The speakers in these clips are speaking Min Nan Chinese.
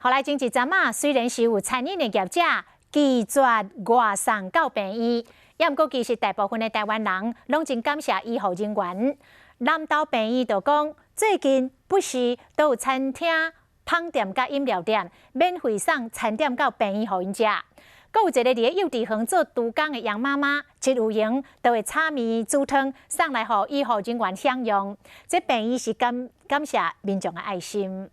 予來前一陣仔，雖然是有餐飲的業者拒絕外送到病院，也毋過其實大部分的台灣人攏真感謝醫護人員。南投病院就講，最近不時都有餐廳、麭店佮飲料店免費送餐點到病院予𪜶食。閣有一个佇咧幼稚園做督工的楊媽媽，一有閒就會炒麵煮湯送來予醫護人員享用。這病院是感感謝民眾的愛心。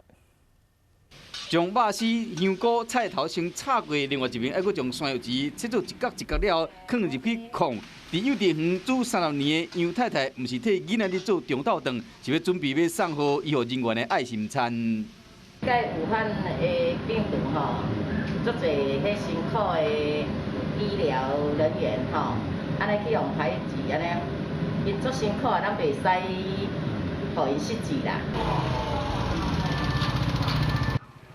將肉絲、香菇、菜頭先炒過，另外一面還閣將山藥糍切做一角一角了後，囥入去炕。佇幼稚園煮30年的楊太太，毋是替囡仔咧做中晝頓，是欲準備欲送予醫護人員的愛心餐。在武漢的病毒吼，足濟彼辛苦的醫療人員吼，按呢去予排擠，按呢，𪜶足辛苦啊，咱袂使予𪜶失志啦。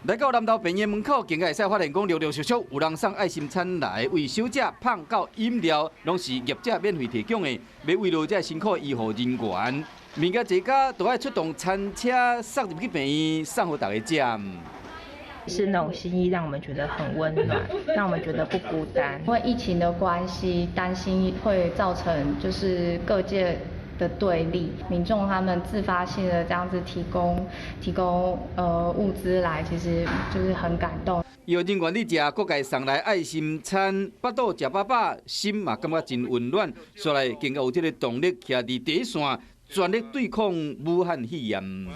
來到南投病院門口，更加會使發現講陸陸續續有人送愛心餐來，為小食、麭到飲料，攏是業者免費提供的，欲慰勞這辛苦醫護人員。物件這家都愛出動餐車送入去病院，送予大家食。是那種心意，讓我們覺得很溫暖，讓我們覺得不孤單。因為疫情的關係，擔心會造成就是各界的對立，民眾他們自發性的這樣子提供物資來，其實就是很感動。醫護人員咧食各界送來愛心餐，腹肚食飽飽，心嘛感覺真溫暖，所以更加有這个動力，徛佇第一線，全力對抗武漢肺炎。